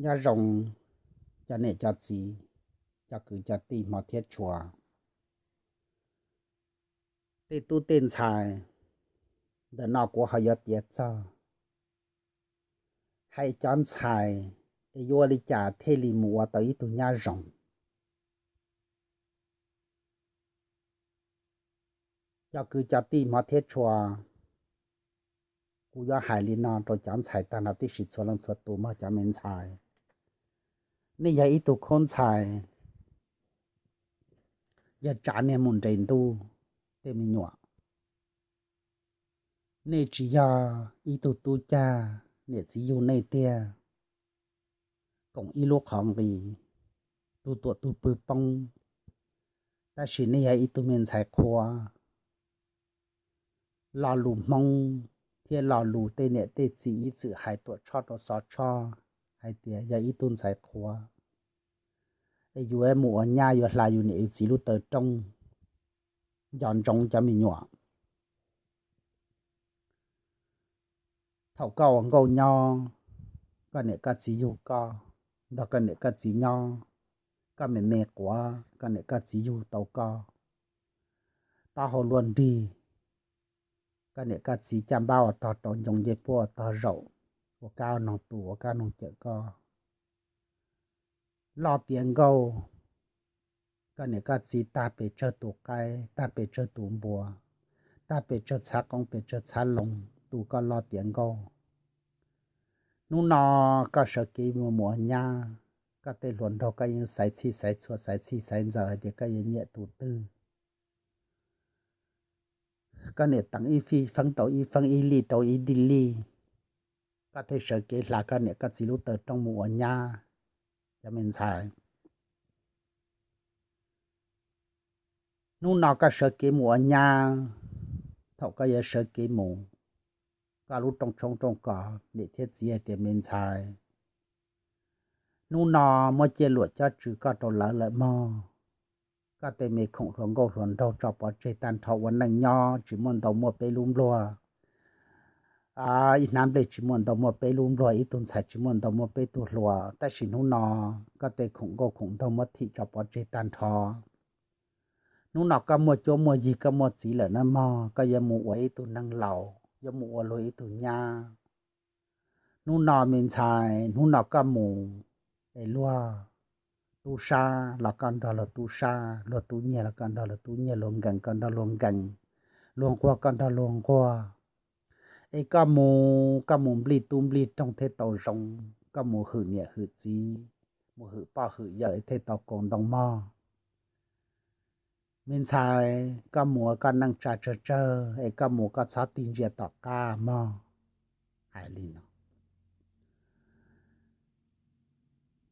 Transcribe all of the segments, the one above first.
Nyob zoo cov niam cov txiv, cov kwv cov tij hmov thiab tshua, tej tub tej ntxhais. Ntawm no kuv ho yuav piav txog hais cov ntxhais es yuav ua li cas thiaj li mus ua tau ib tug nyab zoo. Cov kwv cov tij hmov thiab tshua, kuv yuav hais li no rau cov ntxhais tag nrho tib si txhua leej txhua tus mog cov me ntxhais. Nej yog ib tug khaub ntxhais, yog tsav niag mus nres ntuj, tej me nyuam. Nej tsis yog ib tug tub cag niam txiv yug nej tiag, koom ib lub qhov nqi, tus tuam tus pwg poob, tab sis nej yog ib tug me ntxhais qhua. Lo lus Hmoob thiab lo lus tej niam tej txiv ib txwm hais tuam tshoj rau xov tshoj hais tias yog ib tug ntxhais qhua es yuav mus ua nyab yuav hla yus niam yus txiv lub taw rooj. Nco ntsoov cov me nyuam, thaum koj ua nkauj nyob, koj niam koj txiv yug koj, nrog koj niam koj txiv nyob, koj me me quav koj niam koj txiv yug tau koj, taub hau luaj nrig, koj niam koj txiv caj npab ua tog rau ncoo ncej puab ua tog zaum, ua kab noog tu ua kab noog cawm koj. Loj tiav nkauj, koj niam koj txiv tag pes tsawg tus qaib, tag pes tsawg tus npua, tag pes tsawg txhab qoob pes tsawg txhab loo, tu koj loj tiav nkauj. Hnub no koj sawv kev mus ua nyab, koj tej hluas nraug koj yeej xaiv txhij xaiv txhua xaiv txhij xaiv ntxaws hais tias koj yuav nyiam tus twg. Koj niam teev ib feeb rau ib feeb, ib lij rau ib lij, koj thiaj sawv kev hla koj niam koj txiv lub taw rooj mus ua nyab. Cov me ntxhais, hnub no koj sawv kev mus ua nyab, thaum koj yuav sawv kev mus, koj lub rooj tshoob rooj kos niam thiab txiv hais tias me ntxhais, hnub no muab ciaj luam cob tsw koj rau lawv lawm mog. Koj tej me khoom hluas nkauj hluas nraug tso pov tseg tag nrho ua neej nyob tsis muaj ntau muaj peb lub npluag. Ib hnab nplej tsis muaj ntau muaj peb lub npluag, ib tug ntxhais tsis muaj ntau muaj peb tug hluas, tab sis hnub no koj tej khoom nkauj khoom nraug muab thim tso pov tseg tag nrho. Hnub no koj muaj cuab muaj yig koj muaj txiv lawm na mog, koj yuav mus ua ib tug neeg laus, yuav mus ua luag ib tug nyab. Hnub no me ntxhais, hnub no koj mus es luag tub sab los koj nrog luag tub sab, luag tub nyiag los koj nrog luag tub nyiag, luag nkees koj nrog luag nkees, luag nquag koj nrog luag nquag. Es koj mus, koj mus nplij tub nplij roog thiaj tau zoo, koj mus hwm niam hwm txiv, mus hwm poj hwm yawm thiaj tau kaus ntoo mog. Me ntxhais, koj mus ua koj neej tsa tsawg tsawg es koj mus koj txhob tig ntsia tom qab mog. Hais li no,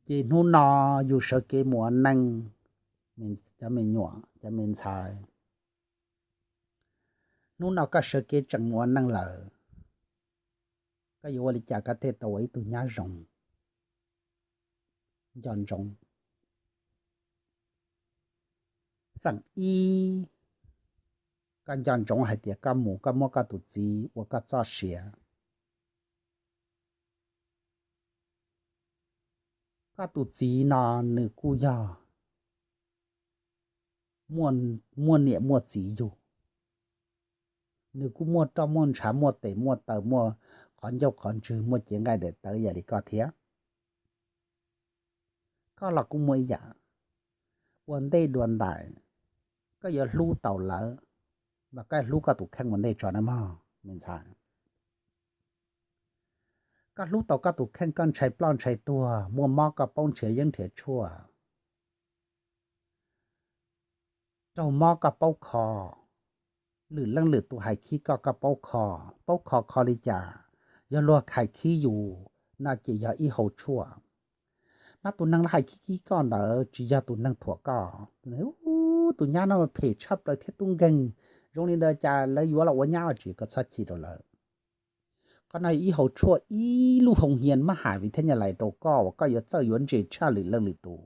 ces hnub no yus sawv kev mus ua neej, cov me nyuam cov me ntxhais, hnub no koj sawv kev tseem mus ua neej lawm, koj yuav ua li cas koj thiaj tau ua ib tug nyab zoo? Nco ntsoov, feem ib, koj nco ntsoov hais tias koj mus koj muab koj tus txiv ua koj txoj sia. Koj tus txiv no nws kuj yog muaj niam muaj txiv yug, nws kuj muaj roj muaj ntshav muaj tes muaj taw muaj qhov ncauj qhov ntswg muaj cev nqaij daim tawv ib yam li koj thiab. Koj los kuj muaj ib yam, ua ntej dua ntais, koj yuav hlub tau lawv, mas koj hlub koj tus kheej ua ntej tso na mog me ntxhais. Koj hlub tau koj tus kheej, koj ntshai ploj ntshai tuag, muaj mob koj paub nrhiav yeeb nrhiav tshuaj, raug mob koj paub kho, lwm leej lwm tus hais khib koj koj paub kho. Paub kho kho li cas? Yog luag hais khib yus no ces yog ib hau tshuaj. Mas tus neeg hais khib khib koj ntawd tsis yog tus neeg thuam koj. Tus nyab no phem tshaj plaws thiab tub nkeeg, zoo li ntawd cas lawv yuav los ua nyab tsis, koj txhob chim rau lawv. Qhov no ib hau tshuaj ib lub hoo hia mab hais vim thiab nyab lais rau koj uas koj yuav txawj yuav ntse tshaj lwm leej lwm tus.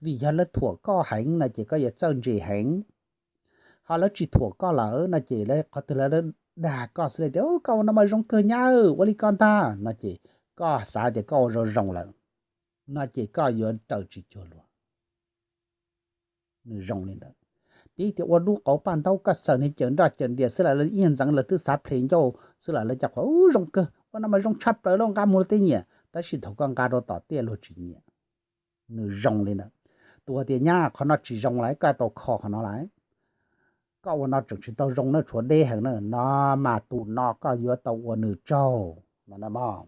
Vim yog lawv thuam koj heev no ces koj yuav txawj ntse heev. Ho lawv tsis thuam koj lawm no ces lawv qhov twg lawv dag koj xwb li tias koj ua no mas zoo kawg nyab, ua li koj ntag no ces koj xav tias koj ua zoo zoo lawm. no ces koj yuav raws tsis cuag luag. Nws zoo li ntawd. Peb tias ua lub qauv paj ntaub koj xaws niag cawm nroj cawm ntias xwb las, lawv ib nyuag ntxeev lawv twb xav plhis ncauj xwb las, lawv cov qhov zoo kawg, ua no mas zoo tshaj plaws lawm, nqa mus luag tej nyiam, tab sis thaum koj nqa rau tom tiaj luag tsis nyiam. Nws zoo li ntawd. Tus tias nyab qhov no tsis zoo lawm, koj tau kho qhov no lawm, koj ua no tseem tsis tau zoo na, tshuav deb heev na, no mas tus no koj yuav tau ua nws tsaug no na mog.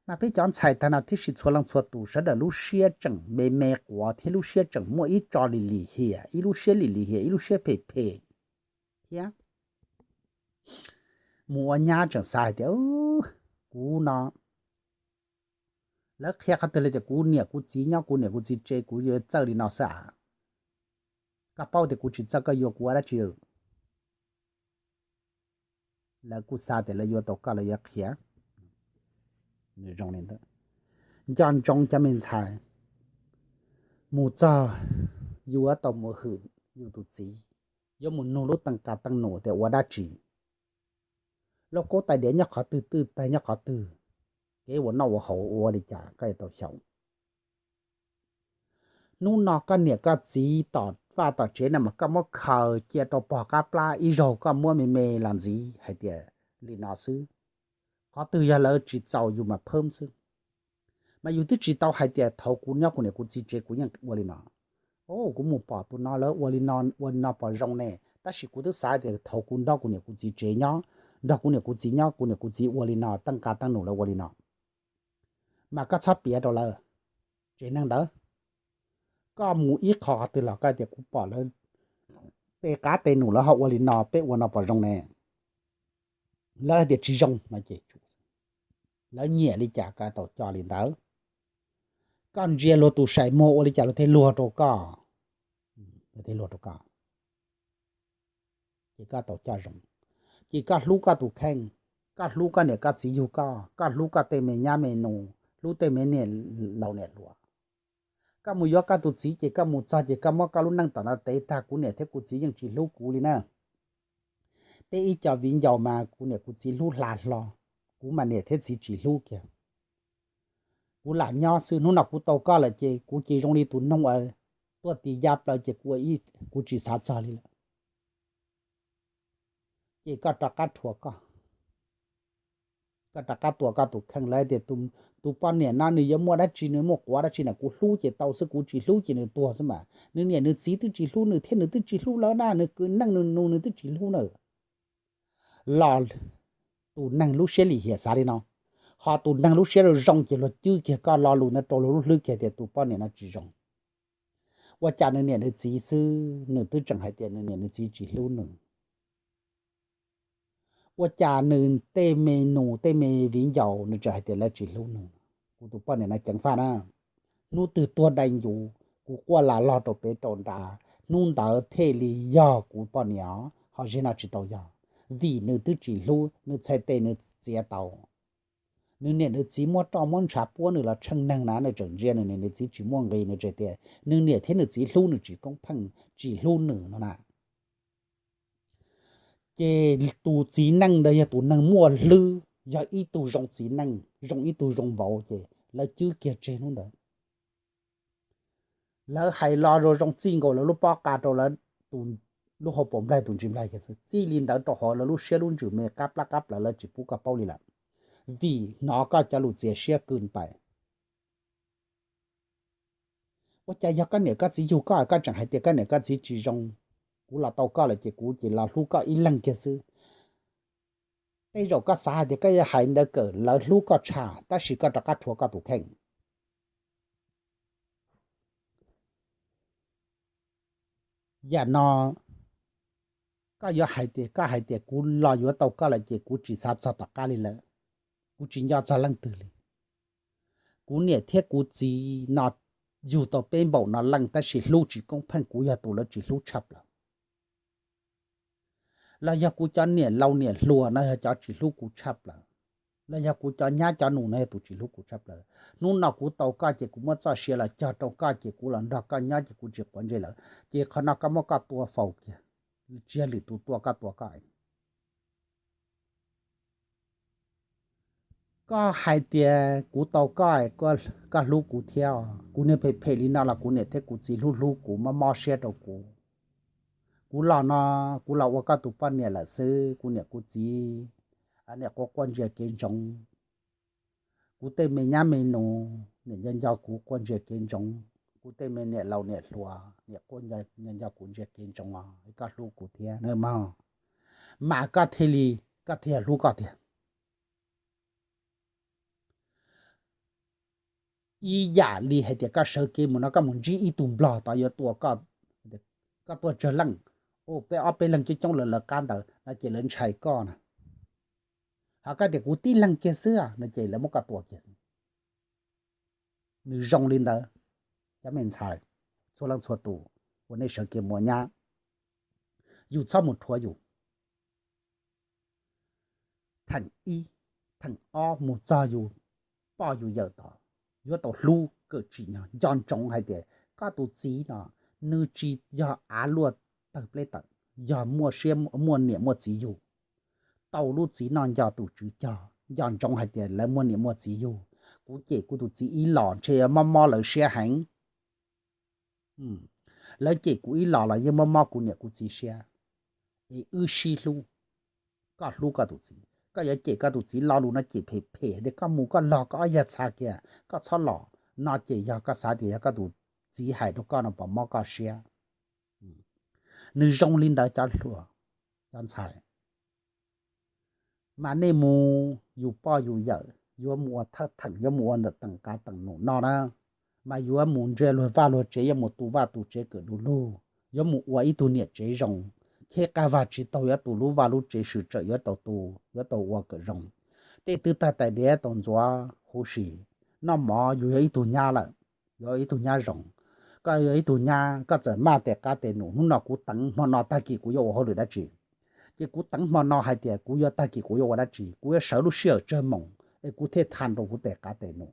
Mas peb cov ntxhais tag no thiab tsis txhua leej txhua tus sawv daws lub siab tseem me me quav thiab lub siab tseem muaj ib tso lim lim hiam, ib lub siab lim lim hiam, ib lub siab phem phem thiab. Mus ua nyab tseem xav hais tias kuv no, lawv qhia qhov twg li tias kuv niam kuv txiv nyob, kuv niam kuv txiv tsev, kuv yuav txawj li no xwb a. Koj paub tias kuv tsis txawj koj yuav kuv ua dab tsi? Lawv kuj xav tias lawv yuav tau koj lawv yuav qhia. Nws zoo li ntawd. Nco ntsoov cov me ntxhais, mus txog yuav tau mus hwm yus tus txiv, yuav mus nug lub teej qa teej num tias ua dab tsi, lauj kaub tais diav nyob qhov twg, twj tag nyob qhov twg, kev ua noj ua haus ua li cas koj yuav tau xyaum. Hnub no koj niam koj txiv tom vaj tom tsev no mas koj muab khaws cia rau pog qab plab ib zaug, koj muab me me los ntxiv hais tias li no xwb. Qhov twg yog lawv tsis txaus yus mas phab xwb. Mas yus twb tsis tau hais tias thaum kuv nyob kuv niam kuv txiv tsev kuv yeej ua li no. O, kuv mus pom tus no lawv ua li no ua li no pom zoo ne, tab sis kuv twb xav tias thaum kuv nrog kuv niam kuv txiv tsev nyob, nrog kuv niam kuv txiv nyob kuv niam kuv txiv ua li no, teej qa teej num lawv ua li no. Mas koj txhob piav rau lawv. Tsev neeg ntawd, koj mus ib qho qhov twg los koj tias kuv pom lawv tej qab tej num lawv ho ua li no, peb ua no pom zoo ne. Lawv hais tias tsis zoo no ces lawv nyiam li cas koj tau coj li ntawd. Koj ntsia luag tus sai muag ua li cas luag thiaj luag rau koj, luag thiaj luag rau koj. Ces koj tau coj zoo. Ces koj hlub koj tus kheej, koj hlub koj niam koj txiv yug koj, koj hlub koj tej me nyab me nus, hlub tej me niam laus niam hluas. Koj mus yuav koj tus txiv ces koj mus txog ces koj muab koj lub neej tom no tev tag, kuv niam thiab kuv txiv yeej tsis hlub kuv li na. Peb ib co viv ncaus mas kuv niam kuv txiv hlub hla hlo, kuv mas niam thiab txiv tsis hlub kiag. Kuv lam nyob xwb, hnub no kuv tau koj lawm ces kuv cia zoo li tus noog tuaj tis ya plaws ces kuv tsis xav txog li lawm. Ces koj rov qab rhuav koj, koj rov qab tua koj tus kheej. Lawv tias tus poj niam no nws yuav muaj dab tsi, nws muaj quav dab tsi na, kuv hlub ces tau xwb, kuv tsis hlub ces nws tuag xwb mas. Nws niam nws txiv twb tsis hlub nws thiab nws twb tsis hlub lawv na, nws kwv neej nws nus nws twb tsis hlub na. Los tus neeg lub siab lim hiam xav li no, ho tus neeg lub siab zoo zoo ces luag cwb kiag koj lo lus ntawd rau luag lub hlwb kiag tias tus poj niam no tsis zoo. Ua cas nws niam nws txiv xwb nws twb tseem hais tias nws niam nws txiv tsis hlub nws? Ua cas nws tej me nus tej me viv ncaus nws tseem hais tias lawv tsis hlub nws? Kuv tus poj niam no ceev faj na. Hnub twg tuag dai ncuv, kuv quaj lam log rau pem rau nrad, hnub ntawd thiaj li yog kuv poj niam os, ho zaum no tsis tau yog. Vim nws twb tsis hlub, nws txhais tes nws txiav tau. Nws niam nws txiv muab roj muab ntshav puab nws los tsheej neeg na, nws tseem ntsia nws niam nws txiv tsis muaj nqis, nws tseem tias nws niam thiab nws txiv hlub nws tsis koob pheej, tsis hlub nws no na. Ces tus txiv neej ntawd yog tus neeg muaj hlwb, yog ib tug zoo txiv neej, zoo ib tug zoo vauv, ces lawv cwb kiag tseg hnub ntawd. Lawv hais lo zoo zoo txij nkaus lawv lub pob qa rau lawv tus, lub hauv paus nplaig tus ntsis nplaig kiag xwb. Txij li ntawd rau hauv lawv lub siab lub ntsws me qab plab qab plawv, lawv tsis pub koj paub li lawm, vim hnov koj cov lus txias siab kwj pais. Ua cas yog koj niam koj txiv yug koj, koj tseem hais tias koj niam koj txiv tsis zoo? Kuv los tau koj lawm ces kuv ces los hlub koj ib leeg kiag xwb. Tej zaum koj xav hais tias koj yuav hais ntawd kom lawv hlub koj tshaj, tab sis koj rov qab rhuav koj tus kheej. Yam no koj yuav hais tias, koj hais tias kuv los yuav tau koj lawm ces kuv tsis xav txog tom qab li lawm, kuv tsis nco txog leej twg li. Kuv niam thiab kuv txiv no yug tau peb npaum no leej tab sis hlub tsis koob pheej, kuv yog tus lawv tsis hlub tshaj plaws. Los yog kuv cov niam laus niam hluas no yog cov tsis hlub kuv tshaj plaws, los yog kuv cov nyab cov nus no yog tus tsis hlub kuv tshaj plaws. Hnub no kuv tau koj ces kuv muab txoj sia los cog rau koj ces kuv los nrog koj nyob ces kuv tsis quav ntsej lawm, ces qhov no koj muab koj tua faus kiag, tsis yog lwm tus tua, koj tua koj. Koj hais tias kuv tau koj, koj hlub kuv thiab os. Kuv niag phem phem li no los kuv niam thiab kuv txiv hlub hlub kuv, mob mob siab rau kuv. Kuv los no, kuv los ua koj tus poj niam lawm xwb, kuv niam kuv txiv niam quaj quaj ntsia kev ntsoov. Kuv tej me nyab me nus niam nco nco kuv quaj ntsia kev ntsoov. Kuv tej me niam laus niam hluas niam quaj nco nco kuv ntsia kev ntsoov os, koj hlub kuv thiab nawb mog. Mas koj thiaj li, koj thiaj hlub koj tiag. Ib yam li hais tias koj sawv kev mus no koj mus ntsib ib tug nplog tod yuav tua koj, koj tuaj tsawg leej, ua peb ob peb leeg coob coob lawv lawv qab ntawd no ces lawv ntshai koj na. Ho koj tias kuv tib leeg kiag xwb no ces lawv muab koj tua kiag. Nws zoo li ntawd, cov me ntxhais, txhua leej txhua tus uas nej sawv kev mus ua nyab, yus txhob mus rhuav yus. Theem ib, theem ob mus txog yus poj yus yawm tod, yuav tau hlub kawm tsim nyog. Nco ntsoov hais tias koj tus txiv no, nws tsis yog av luaj tawg pleb tawm, yog muaj siab muaj niam muaj txiv yug. Tau lub txiv noj nco tus tswv cog, nco ntsoov hais tias lawv muaj niam muaj txiv yug. Kuv cem kuv tus txiv ib los ntshe yuav mob mob lawv siab heev. Lawv cem kuv ib los los yeej mob mob kuv niam kuv txiv siab. Es wb sib hlub, koj hlub koj tus txiv, koj yuav cem koj tus txiv lo lus no cem phem phem tias koj mus koj log koj ob yag txha kiag koj txhob los no ces yog koj xav tias yog koj tus txiv hais rau koj no pom mob koj siab. Nws zoo li ntawd cov hluas, cov ntxhais. Mas nej mus yus poj yus yawm yuav mus ua thawj theem, yuav mus ua ntawm teem qav teem num no na, mas yuav mus ntsia luag vaj luag tsev, yuav mus tu vaj tu tsev kawm du lug, yuav mus ua ib tug niam tsev zoo, cheb qab vag tsis taug yuav tu lub vaj lub tsev swm tseem yuav tau tu, yuav tau ua kawm zoo. Tej twg tag tais diav tau ntxuav huv si, noj mov yus yog ib tug nyab lawm, yog ib tug nyab zoo. Koj yog ib tug nyab koj txawm maj tes qab tes num, hnub no kuv teev hmo no tag kis kuv yuav ua hauj lwm dab tsi, ces kuv teev hmo no hais tias kuv yuav tag kis kuv yuav ua dab tsi, kuv yuav sawv lub sij hawm tsawg moos es kuv thiaj tha rau kuv tes qab tes num.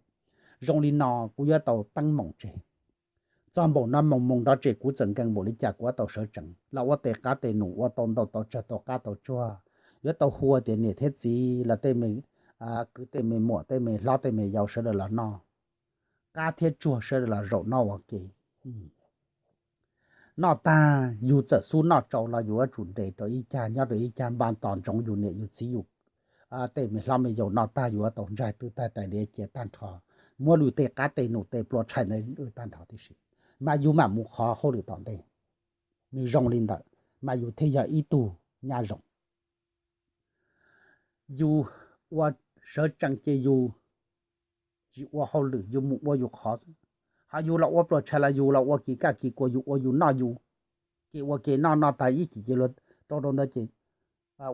Zoo li no kuv yuav tau teeb moos tseg. Txog npaum no moos moos nrov tseg kuv txawm nkees npaum li cas kuv yuav tau sawv tsees los ua tes qab tes num ua tau ntau tau tsawg tau qab tau tsuag. Yuav tau hu tias niam thiab txiv los tej me kwv tej me muam tej me hlob tej me yau sawv daws los noj, qab thiab tsuag sawv daws los zaum noj ua ke. Noj tag yus txawm xub noj tsau los yus yuav tsum nres rau ib cag nyob rau ib cag npaj tos ntsoov yus niam yus txiv yus tej me hlob me yau noj tag yus yuav tau ntsaig twb tag tais diav cia tag nrho, muab lwm tej qab tej num tej pluaj tshais ntawd tag nrho tib si, mas yus mam mus qhov hauj lwm tom ntej. Nws zoo li ntawd mas yus thiaj yog ib tug nyab zoo. Yus ua sawv tsees ces yus tsis ua hauj lwm, yus mus ua yus qhov xwb. Ho yus los ua pluaj tshais los yus los ua kis kaj kis kua, yus ua yus noj yus, ces ua ke noj noj tag ib chim ces luag rau rau ntawd ces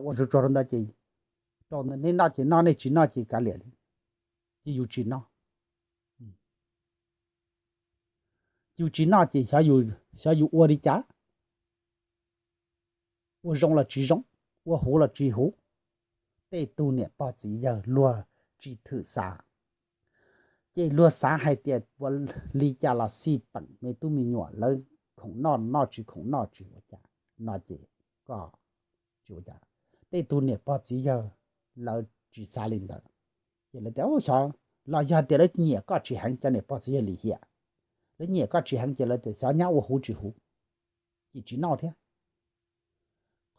ua tsuag tsuag rau ntawd ces rau ntawd nej noj ces noj, nej tsis noj ces kav liam li. Ces yus tsis noj, yus tsis noj ces xyov yus ua li cas, ua zoo los tsis zoo, ua huv los tsis huv. Tej tug niam pog txiv yawg luag tsis thwm xav, ces luag xav hais tias ua li cas los xij peem me tub me nyuam lawv khoom noj noj tsis khoom noj tsis ua cas no ces koj tsis ua cas. Tej tug niam pog txiv yawg lawv tsis xav li ntawd, ces lawv tias xyov los yog tias lawv nyiam koj tsis heev, cov niam pog txiv yawg lim hiam, lawv nyiam koj tsis heev ces lawv tias xyov nyab ua huv tsis huv, ces tsis noj thiab.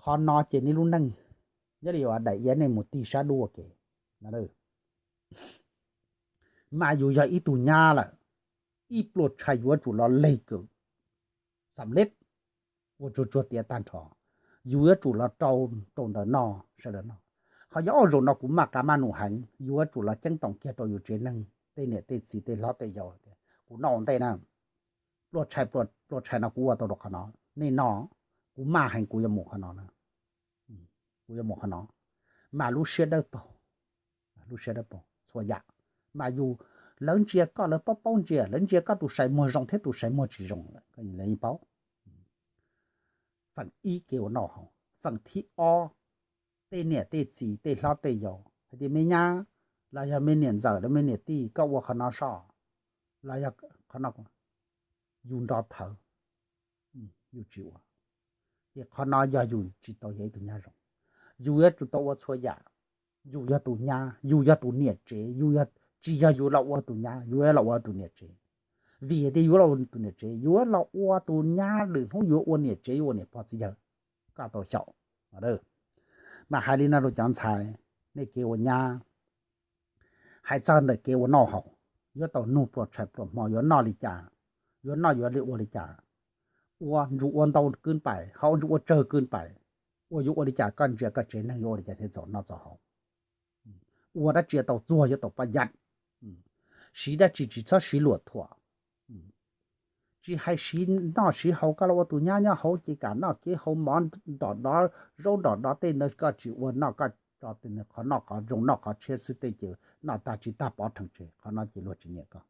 Qhov no ces nej lub neej nyob li daim iav nej mus tig sab dub ua ke. Mas yus yog ib tug nyab lawm, ib pluaj tshais yuav tsum los leg kawm xam lej, ua tsuag tsuag tiav tag nrho, yus yuav tsum los rau rau ntawm no sawv daws noj. Qhov yog ua zaum no kuv maj qab maj num heev, yus yuav tsum los ceeb toom kiag rau yus tsev neeg tej niam tej txiv tej hlob tej yau tias kuv noj ua ntej na, pluaj tshais, pluaj tshais no kuv ua tau rau qhov no, nej noj, kuv maj heev kuv yuav mus qhov no na, kuv yuav mus qhov no. Mas lub siab dawb paug, lub siab dawb paug txhua yam. Mas yus, lawv ntsia koj lawv paub paub ntsia, lawv ntsia koj tus sai muag zoo thiab tus sai muag tsis zoo lawm, lawv yeej paub. Feem ib kev ua noj haus. Feem thib ob, tej niam tej txiv tej hlob tej yau hais tias me nyab los yog me niam ntxawm los me niam tij koj ua qhov no soj, los yog qhov no, yus nrov thawv, yus tsis ua, ces qhov no yog yus tsis tau yog ib tug nyab zoo. Yus yuav tsum tau ua txhua yam yus yog tus nyab, yus yog tus niam tsev, yus tsis yog yus los ua tus nyab, yus los ua tus niam tsev. Vim tias yus los ua tus niam tsev, yus los ua tus nyab, lwm hnub yus ua niam tsev, yus ua niam pog txiv yawg, koj tau xyaum. Mas hais li no rau cov ntxhais, nej kev ua nyab, hais txog ntawm kev ua noj haus, yuav tau nug pluas tshais pluas hmo yuav noj li cas, yuav noj yuav li ua li cas, ua ntsuj ua ntau kwb pais, haus ntsuj ua tsawg kwb pais, ua yuav ua li cas koj ntsia koj tsev neeg yuav ua li cas thiaj txaus noj txaus haus. Ua dab tsi tau txuag yuav tau paj yaj, siv dab tsi tsis txhob siv luam thuam. Tsis hais siv noj siv haus, koj los ua tus nyab nyob hauv ces kam noj kev haus mov nrog dov, zaub nrog dov tej ntawd koj tsis ua noj, koj tso qhov noj qhov zoo noj qhov tshiab xwb tej ces noj tag tsis tag pov rhees tseg, qhov no ces luag tsis nyiam koj.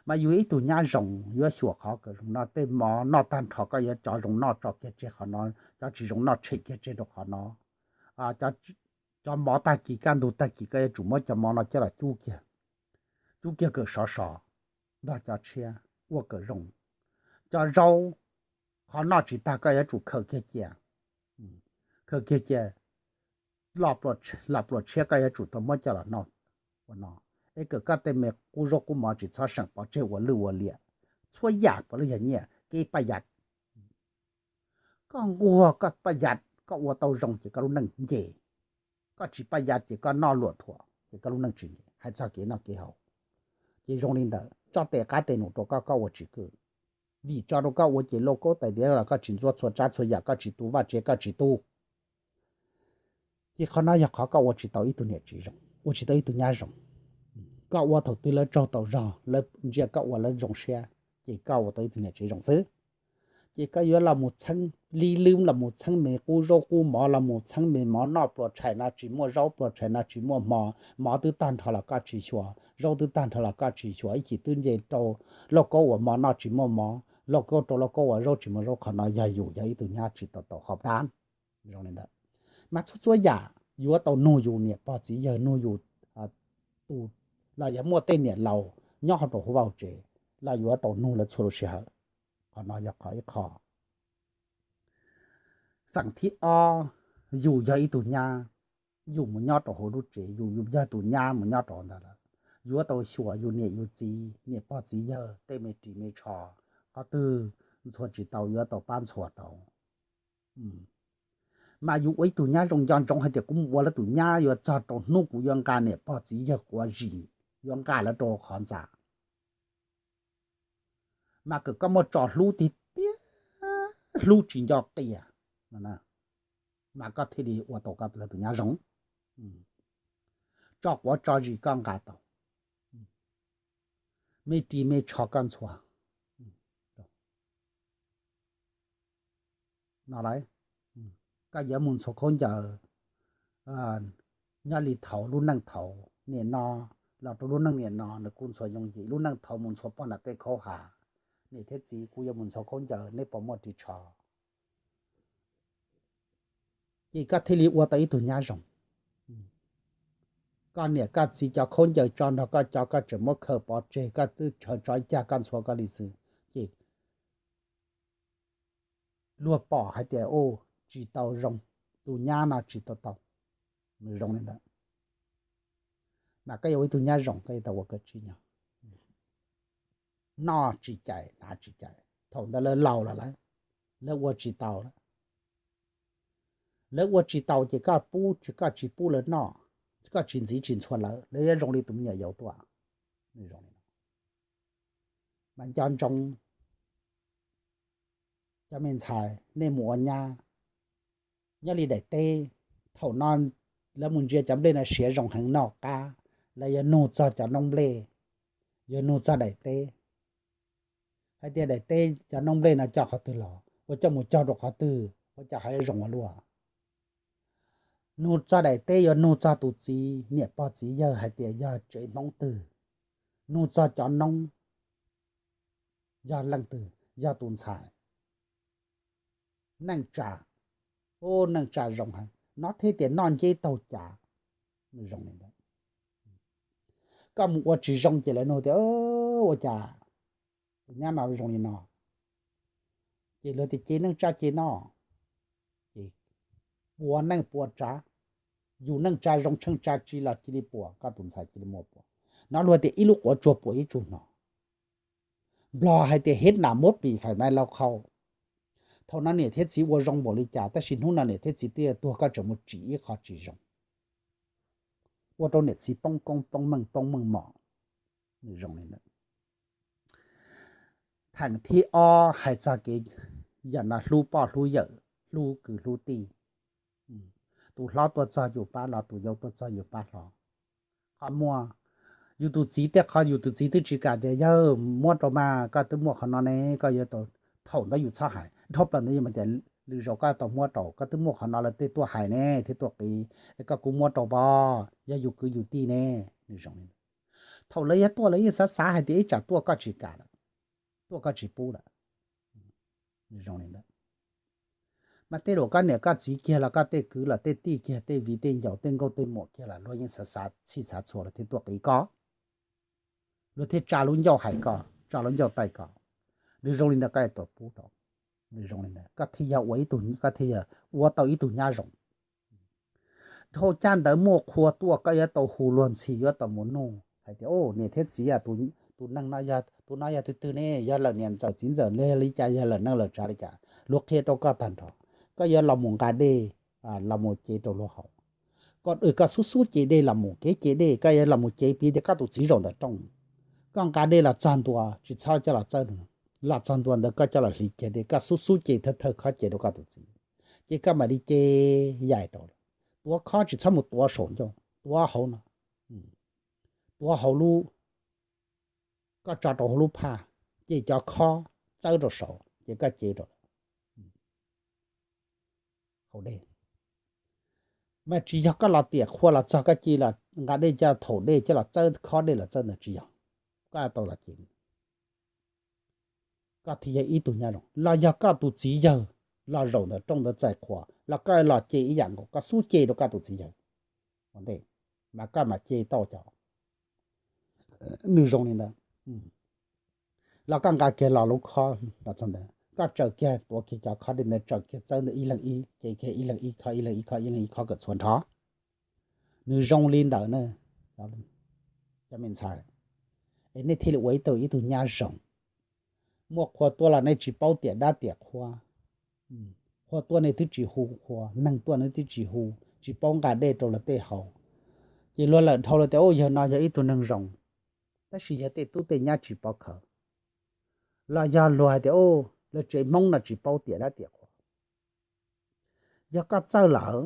Mas yus ib tug nyab zoo yuav xyuas qhov kom zoo noj, tej mov noj tag nrho koj yuav cov zoo noj tso kiag tseg qhov no, cov tsis zoo noj tshem kiag tseg rau qhov no. Cov mov tag kis kaj ntug tag kis koj yuav tsum muab cov mov no coj los cub kiag, cub kiag kom sov sov, nrog cov tshiab ua kom zoo. Cov zaub, qhov noj tsis tag koj yuav tsum khaws kiag cia, khaws kiag cia, los pluas tshiab koj yuav tsum tau muab coj los noj ua no, es kom koj tej me qub zaub qub mov tsis txhob seem pov tseg ua lwj ua liam. Txhua yam puav leej yog nyiaj kev paj yaj. Koj nquag koj paj yaj, koj ua tau zoo ces koj lub neej nce, koj tsis paj yaj ces koj noj luam thuam ces koj lub neej tsis nce. Hais txog kev noj kev haus ces zoo li ntawd, tso tes qab tes num rau koj, koj ua tsis kwm. Vim tso rau koj ua ces lauj kaub tais diav los koj tsis ntxuav txhua tsab txhua yam, koj tsis tu vaj tsev koj tsis tu. Ces qhov no yog qhov koj ua tsis tau ib tug niam tsev zoo, ua tsis tau ib tug nyab zoo. Koj ua thaum twg lawv tsaug tau zog, lawv ntsia koj ua lawv zoo siab, ces koj ua tau ib tug niam tsev zoo xwb. Ces koj yuav los mus txheeb li lwb, los mus txheeb me qub zaub qub mov, los mus txheeb me mov noj pluas tshais no tsis muaj zaub, pluas tshais no tsis muaj hmo, mov twb tag nrho los koj tsis xyuas, zaub twb tag nrho los koj tsis xyuas, ib chim twb nce rau lauj kaub ua mov noj tsis muaj mov, lauj kaub rau lauj kaub ua zaub tsis muaj zaub, qhov no yog yus yog ib tug nyab tsis tau tau hauv dab. Zoo li ntawd, mas txhua txhua yam yuav tau nug yus niam pog txiv yawg, nug yus tus, los yog muaj tej niam laus nyob hauv rau hauv vaj tsev, los yuav tau nug lawv txhua lub sij hawm. Qhov no yog qhov ib qho. Feem thib ob, yus yog ib tug nyab, yus mus nyob rau hauv lub tsev, yus yog tus nyab mus nyob rau ntawd lawm, yuav tau xyuas yus niam yus txiv, niam pog txiv yawg tej me ris me tsho, qhov twg ntxhua tsis tau yuav tau pab ntxhua rau. Mas yus ua ib tug nyab zoo, nco ntsoov hais tias kuv mus ua lawv tus nyab yuav txog rau hnub kuv yuav nqa niam pog txiv yawg quav zis, yuav nqa lawv rau qhov ntxa, mas kom koj muaj tso hlub tiag tiag, hlub tsis nco qias, mas koj thiaj li ua tau koj lawv tus nyab zoo. Tso quav tso zis koj nqa tau, me ris me tsho koj ntxhua no lauj. Koj yuav mus ntxhua khaub ncaws, nyob li thaum lub neej thaum niam no los rau lub neej niam no nws kuj ntxhua yooj yim, lub neej thaum mus ntxhua poj niam tej khaub ha, niam thiab txiv kuv yuav mus ntxhua khaub ncaws neb puas muaj ris tsho. Ces koj thiaj li ua tau ib tug nyab zoo. Koj niam koj txiv cov khaub ncaws tso nrog koj cov koj tseem muab khaws pov tseg, koj twb tshaw tso ib cag koj ntxhua koj li xwb, ces luag pom hais tias, u, tsis tau zoo, tus nyab no tsis tau tau. Nws zoo li ntawd. Mas koj yuav ua ib tug nyab zoo koj yuav tau ua kom tsim nyog, noj tsis cais hnav tsis cais. Thaum ntawd lawv laus lawm, lawv ua tsis tau lawm. Lawv ua tsis tau ces koj pub, koj tsis pub lawv noj, koj tsis ntxiv tsis ntxhua lawv, lawv yuav zoo li tus me nyuam yaus tuaj. Nws zoo li no. Mas nco ntsoov, cov me ntxhais nej mus ua nyab nyob li daim teb, thaum no lawv mus ntsia cov nplej no siav zoo heev noj qab, lawv yuav nug txog cov noob nplej, yuav nug txog daim teb, hais tias daim teb cov noob nplej no coj qhov twg los, ua coj mus cog rau qhov twg ua cas ho zoo ua luaj. Nug txog daim teb yuav nug txog tus txiv, niam pog txiv yawg hais tias yog tsev Hmoob twg, nug txog cov noob yog leej twg, yog tus ntxhais. Neej tsa, u, neej tsa zoo heev, no thiaj tias noj nceb taug cav. Nws zoo li ntawd. Koj mus ua tsis zoo ces lawv nug tias, ua cas tus nyab no zoo li no? Ces luag tias ces neej tsa ces no, ces pua neej pua tsav, Yus neej tsa zoo tsheej tsa tsi los cia li puas, koj tus ntxhais cia li muaj puas. No luag tias ib lub quav tsuag puas ib tug hno. Nplog hais tias hiv nam muab pim fais mai lau khau. Thaum no niam thiab txiv ua zoo npaum li cas, tab sis hnub no niam thiab txiv twb tuag, koj tseem mus tsim ib qho tsis zoo, ua rau niam txiv poob koob poob meej poob meej mom. Nws zoo li ntawd. Theem thib ob hais txog kev yam no hlub poj hlub yawm, hlub kwv hlub tij. Tus hlob tuaj txog yus pab los, tus yau tuaj txog yus pab hlob. Qhov muaj, yus tus txiv tej qhov yus tus txiv twb tsis kam tias yawg muab rau mas, koj twb muaj qhov no ne, koj yuav tau, thaum ntawd yus txhob hais, dhau plaws ntawd yus mas tias lwm zaus koj tau muab rau, koj twb muaj qhov no lawv tej tuaj hais ne thiab tuaj qiv, es koj kuj muab rau pov, yog yus kwv yus tij ne. Nws zoo li ntawd. Thaum lawv yog tuaj lawv yeej xav xav hais tias ib tsam tuaj koj tsis kam lawm, tuaj koj tsis pub lawm. Nws zoo li ntawd. Mas tej zaum koj niam koj txiv kiag los koj tej kwv los tej tij kiag, tej viv tej ncaus tej nkauj tej muam kiag los luag yeej xav xav txhij xav txhua luag thiaj tuaj qiv koj, luag thiaj tsa lub ncauj hais koj, tsa lub ncauj taij koj. Nws zoo li ntawd koj yuav tau pub rau. Nws zoo li ntawd koj thiaj yog ua ib tug, koj thiaj yog ua tau ib tug nyab zoo. Dhau caj ntawd muaj qhua tuaj koj yuav tau hu luag ntxhi, yuav tau mus nug hais tias, niam thiab txiv, tus neeg no, tus no yog tus twg ne, yog lawm niam ntxawm txiv ntxawm li cas, yog lawm neej lawm tsav li cas, luag qhia rau koj tag nrho. Koj yuav los mus nqa dej, los mus cev rau luag haus. Koj xub xub cev dej los mus, kev cev dej koj yuav los mus cev piv tias koj tus txiv zaum ntawm rooj. Koj nqa dej los txog ntua, tsis txhob coj los txawb, los txog ntua ntawd koj coj los hliv kiag dej, koj xub xub cev thawj thawj khob cev rau koj tus txiv, ces koj mam li cev yaim rau. Tuav khob tsis txhob mus tuav saum ncauj, tuav hauv no, tuav hauv lub, koj tso rau hauv lub phaj, ces cov khob txawb rau saud ces koj cev rau hauv dej. Mas tsis yog koj los tiam qhua los txog koj cia li nqa dej coj thaum dej coj los txawb khob dej los txawb ntawd tsis yog. Koj tau los ces koj thiaj yog ib tug nyab zoo. Los yog koj tus txiv yawg los zaum ntawm rooj ntawd txais qhua los koj los ce ib yam nkaus, koj xub ce rau koj tus txiv yawg ua ntej, mas koj mam ce tau cov. Nws zoo li ntawd. Los koj nqa kiag los lub khob los txog ntawd, koj tsaws kiag tuav kiag cov khob dej ntawd, tsaws kiag txawb ntawd ib leeg ib, ces kiag ib leeg ib khob, ib leeg ib khob, ib leeg ib khob kom txhua nrho. Nws zoo li ntawd na, cov me ntxhais, es nej thiaj li ua ib tug, ib tug nyab zoo. Muaj qhua tuaj los nej tsis paub tiam dab tiam qhua. Qhua tuaj nej twb tsis hu qhua, neeg tuaj nej twb tsis hu, tsis paub nqa dej rau luag tej haus. Ces luag lawm dhau los tias, u, yawg no yog ib tug neeg zoo, tab sis yog tej tub tej nyab tsis paub khaws. Los yog luag hais tias, u, lawv tsev Hmoob no tsis paub tiam dab tiam qhua. Yog koj txawj lawm,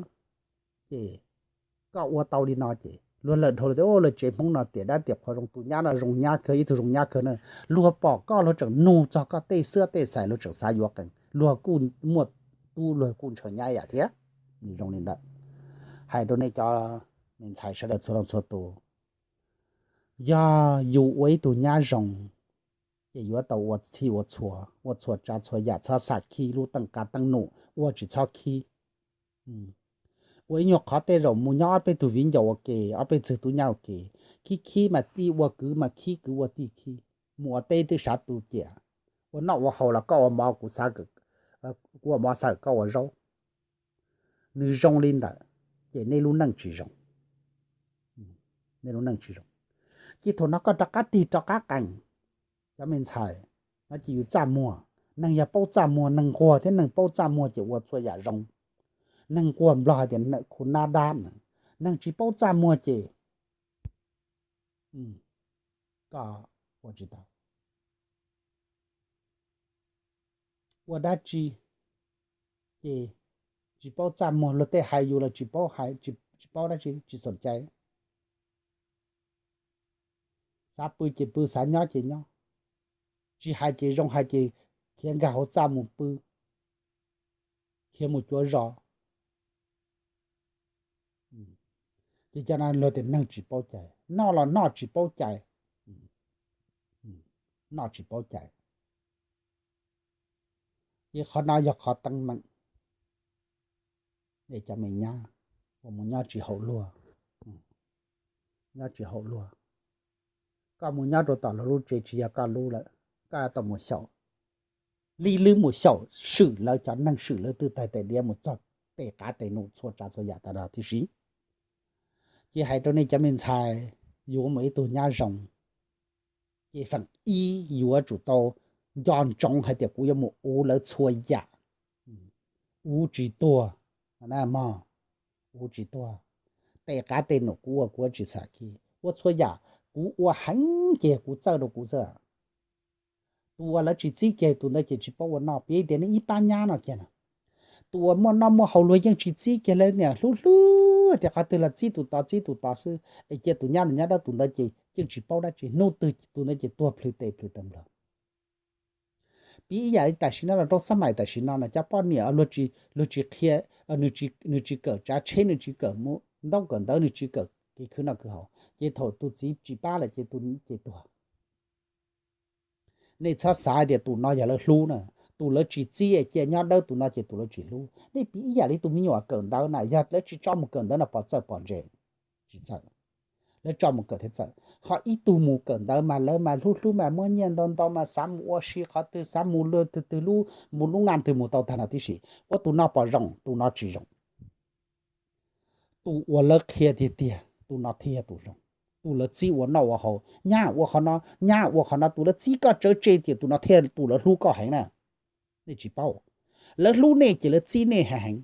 ces koj ua tau li no ces luag lawm dhau los tias, u, lawv tsev Hmoob no tiam dab tiam qhua zoo, tus nyab no zoo nyab kawg, ib tug zoo nyab kawg na. Luag pom koj luag tseem nug txog koj tej xwb tej xais, luag tseem xav yuav qees, luag kuj muaj tub luag kuj ntshaw nyab yam thiab. Nws zoo li ntawd. Hais rau nej cov me ntxhais sawv daws txhua leej txhua tus, yog yus ua ib tug nyab zoo, ces yuav tau ua txhij ua txhua, ua txhua tsav txhua yam, txhob xam khib lub teej qab teej num, ua tsis txhob khib. Ua ib nyuag qhov tej zaum mus nyob ob peb tug viv ncaus ua ke, ob peb tug tub nyab ua ke, khib khib mas tij ua kwv mas khib, kwv ua tij khib, mus ua teb twb xav tu ciam, ua noj ua haus los koj ua mov kuv xav, kuv ua mov xav koj ua zaub. Nws zoo li ntawd, ces nej lub neej tsis zoo. Nej lub neej tsis zoo. Ces thaum no koj rov qab tig rov qab qees, cov me ntxhais, no ces yus txaj muag. Neeg yog paub txaj muag, neeg nquag thiab neeg paub txaj muag ces ua txhua yam zoo. Neeg nquag Nplog hais tias khu nab dab na. Neeg tsis paub txaj muag ces koj ua tsis tau. Ua dab tsi ces tsis paub txaj muag, luag tej hais yus los tsis paub hais, tsis paub dab tsi, tsis xam cai. Xav pw ces pw, xav nyob ces nyob, tsis hais ces zoo, hais ces khiav nkag hauv txaj mus pw, khiav mus cuav zos. Ces cov no luag tias neeg tsis paub cai, noj los noj tsis paub cai, noj tsis paub cai. Ces qhov no yog qhov teeb meem. Es cov me nyab uas mus nyob tsis haum luag, nyob tsis haum luag, koj mus nyob rau tom luag lub tsev tsis yog koj lub lawm, koj tau mus xyaum, li lwb mus xyaum, swm lawv cov neeg, swm lawv twj tais tais diav mus txog tej qav tes num txhua tsav txhua yam tas los tib si. Ces hais rau nej cov me ntxhais, yuav mus ib tug nyab zoo, ces feem ib yuav tsum tau nco ntsoov hais tias kuv yuav mus ua lawv txhua yam, ua tsis tuag, ua tsis tuag. Tej qab tej num kuv ua kuv tsis xam kiag, ua txhua yam kuv ua heev ces kuv txawj rau kuv xwb. Tus uas lawv tsis txib kiag tus ntawd ces tsis paub ua noj. Piv tias nej ib pab nyab no kiag na, tus uas muaj noj muaj haus luag yeej tsis txib kiag, lawv niam hlub hlub tias qhov twg los txib tus tod txib tus tod xwb es cia tus nyab ntawd nyob dawb, tus ntawd ces yeej tsis paub dab tsi, hnub twg tus ntawd ces tuag plhws tes plhws taw nplawg. Piv ib yam li tam sim no los rau xab mais tam sim no no cov poj niam luag tsis qhia, nws tsis kawm tsav tsheb, nws tsis kawm mus ntaub kawm ntawv, nws tsis kawm kev khwv noj khwv haus, ces thaum tus txiv tsis pab lawm ces tus ces tuag. Nej txhob xav tias tus no yog lawv hlub na, tus lawv tsis txib cia nyob dawb tus no ces tus lawv tsis hlub. Nej piv ib yam li tus me nyuam kawm ntawv na, yog lawv tsis tso mus kawm ntawv no pov txawj pov ntse, tsis txawj. Lawv tso mus kawm thiaj txawj. Ho ib tug mus kawm ntawv mas lawv mas hlub hlub mas muab nyiaj ntau ntau mas xav mus ua si qhov twg, xav mus lawm twg twg lub mus lub naj twg mus tau tag no tib si. Ua tus no pom zoo, tus no tsis zoo. Tus uas lawv qhia tiag tiag tus no thiaj yog tus zoo. Tus lawv txib ua noj ua haus, nyab ua qhov no, nyab ua qhov no, tus lawv txib koj tsawv tseg tias tus no thiaj tus lawv hlub koj heev na. Nej tsis paub, lawv hlub nej ces lawv txib nej heev heev.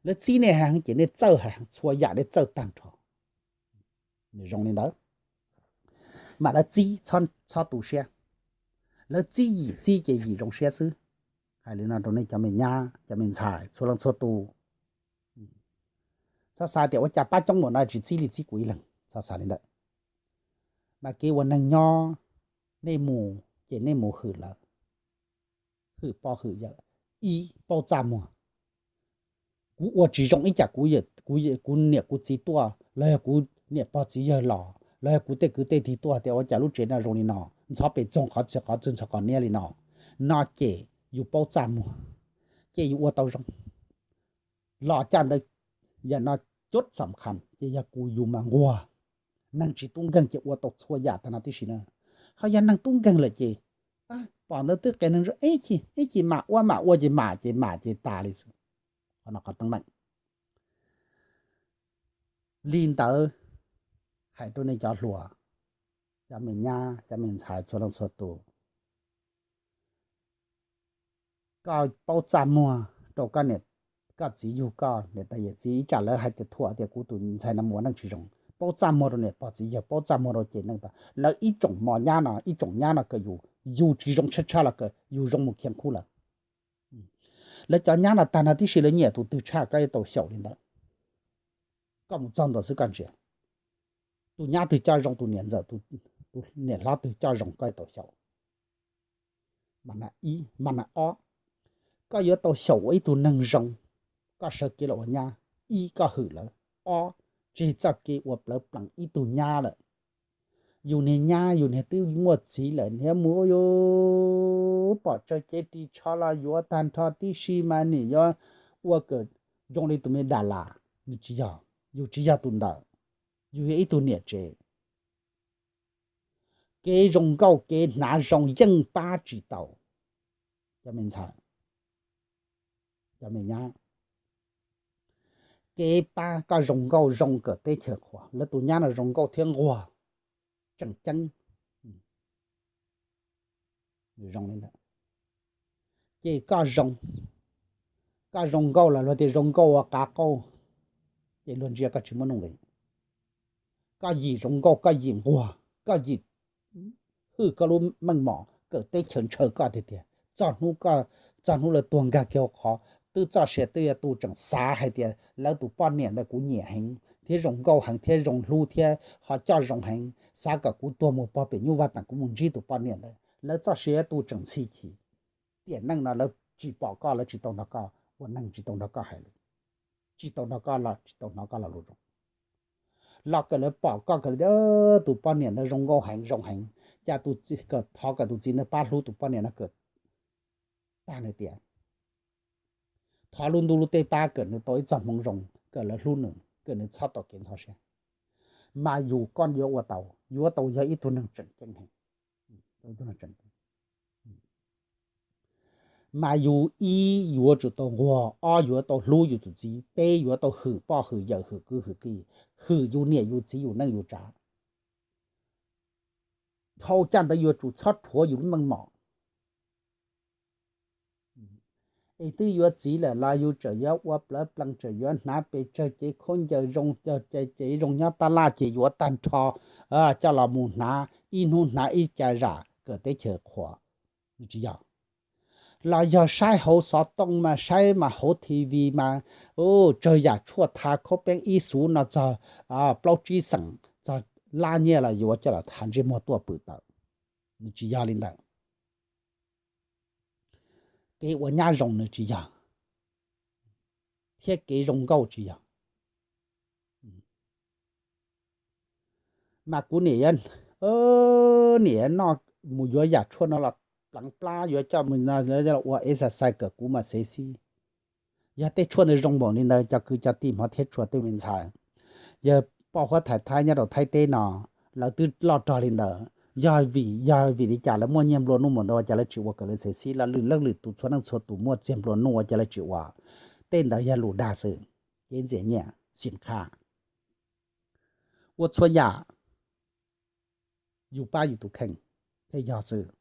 Lawv txib nej heev heev ces nej txawj heev heev, txhua yam nej txawj tag nrho. Nws zoo li ntawd, mas lawv txib txhob tu siab. Lawv txib yim txib ces yim zoo siab xwb. Hais li no rau nej cov me nyab cov me ntxhais txhua leej txhua tus. Txhob xav tias ua cas pab coob ua no tsis txib li txib kuv ib leeg, txhob xav li ntawd. Mas kev ua neeg nyob, nej mus ces nej mus hwm lawv, hwm pog hwm yawm, ib paub txaj muag. Kuv ua tsis zoo ib yam, kuv niam kuv txiv tuaj los yog kuv niam pog txiv yawg los los yog kuv tej kwv tej tij tuaj tias ua cas lub tsev no zoo li no, ntxhov pes txoog qhov txhia qhov txhia ntxhov qhov niab li no, no ces yus paub txaj muag, ces yus ua tau zoo. Los caj ntawd, yam no cub xam khas ces yog kuv yus mas nquag. Neeg tsis tub nkeeg ces ua tau txhua yam tag no tib si na. Ho yog neeg tub nkeeg lawm ces pom ntawd twb qias neeg zoo, ib chim mam ua mam ua ces mam ces mam ces tas li xwb. Qhov no qhov teeb meem. Li ntawd, hais rau nej cov hluas, cov me nyab cov me ntxhais txhua leej txhua tus, koj paub txaj muag rau koj niam, koj txiv yug koj, niam tais yawm txiv, ib tsam lawv hais tias thuam tias kuv tus ntxhais no mus ua neej tsis zoo, paub txaj muag rau niam pog txiv yawg, paub txaj muag rau ces neej tas lawv ib tsoom mos nyab no, ib tsoom nyab no kawm yus, yus tsis zoo tshaj tshaj los kawm yus zoo mus khiav qhub lawm. Lawv cov nyab no tag no tib si lawv nyiam tus twg tshaj koj yuav tau xyaum li ntawd. Koj mus txog ntua xwb koj ntsia, tus nyab twg coj zoo, tus niam ntxawm, tus niam hlob twg coj zoo koj yuav tau xyaum. Mas na ob, koj yuav tau xyaum ua ib tug neeg zoo, koj sawv kev los ua nyab, ib koj hwm lawv, ob tseg txoj kev ua plawv plees ib tug nyab lawm. Yus niag nyab yus niag twb muaj txiv lawm, niag mus yuav pom tsawg cev ris tsho los yuav tag nrho tib si mas nim yuav ua kawm zoo li tus me das las, nws tsis yog, yus tsis yog tus ntawd, yus yog ib tug niam tsev. Kev zoo nkauj kev hnav zoo yeej pab tsis tau cov me ntxhais, cov me nyab. Kev pab koj zoo nkauj zoo kawm teb chaws qhuas, lawv tus nyab no zoo nkauj thiab nquag, tseem ceeb. Ces koj zoo, koj zoo nkauj los luag tias zoo nkauj ua qav qaub, ces luag ntsia koj tsis muaj nuj nqis. Koj yim zoo nkauj, koj yim nquag, koj yim hwj koj lub meej mom kawm teb chaws ntshaw koj tiag tiag. Txog hnub, txog hnub lawv tuag nkag kiag hauv qhov, twb txoj sia twb yuav tu tseem xav hais tias lawv tus poj niam ntawd kuv nyiam heev thiab zoo nkauj heev thiab zoo hlub thiab ho coj zoo heev, xav kom kuv tuag mus pog pem nyuj vaj tas kuv mus ntsib tus poj niam ntawd. Lawv txoj sia yuav tu tseem ntxhi chim. Tiam neej no lawv tsis pom koj, lawv tsis tau nrog koj ua neeg, tsis tau nrog koj hais lus, tsis tau nrog koj los, tsis tau hnov koj lo lus zoo. Los kawm lawv pom koj kawm li tus poj niam ntawd zoo nkauj heev zoo heev, cas tus, thov kom tus txiv ntawd pab hlub tus poj niam no kawm tag nws tias, thov lub ntuj lub teb pab kom nws tau ib txoj hmoov zoo, kom lawv hlub nws, kom nws txhob tau kev ntxhov siab. Mas yus koj yuav ua tau, yuav tau yog ib tug neeg tseem ceeb heev. Mas yus ib yuav tsum tau nquag, ob yuav tau hlub yus tus txiv, peb yuav tau hwm poj hwm yawm hwm kwv hwm tij, hwm yus niam yus txiv yus neej yus tsav. Dhau caj ntawd yuav tsum txhob rhuav yus lub meej mom. Es twb yuav txiv lawm los yus tseem yuav ua plawv plees, tseem yuav hnav pes tsawg, cev khaub ncaws zoo, cev zoo nyob tab laj ces yuav tag nrho coj los mus hnav, ib hnub hnav ib ca zam kom teb chaws qhuas. Nws tsis yog. Los yog saib hauv xov tooj mas, saib mas hauv T V mas, tsawg yam tshuaj tha khaub peeb ib xuv no txog plaub tsib xeem, txog lab nyiaj los yuav coj los tha ntsej muag tuaj pwm tawm. Nws tsis yog li ntawd. Kev ua nyab zoo nws tsis yog, thiab kev zoo nkauj tsis yog. Mas kuv niam, niam noj mus yuav yam tshuaj no los pleev plab yuav coj mus ua exercise kom kuv mas xev xib. Yog tej tshuaj ntawd zoo npaum li ntawd, cov kwv cov tij hmov thiab tshua tej me ntxhais, yog poj huab thaiv Thaib nyob rau Thaib teb no, lawv twb loj rog li ntawd. Yog vim, yog vim li cas lawv muaj nyiaj nplua nuj mus ntau ua cas lawv tsis ua kom lawv xev xib? Los lwm leej lwm tus txhua leej txhua tus muaj txiag nplua nuj ua cas lawv tsis ua? Tej ntawd yog lus dag xwb, kev ntxias nyiaj xim qha. Ua txhua yam yus pab yus tus kheej thiaj yog xwb.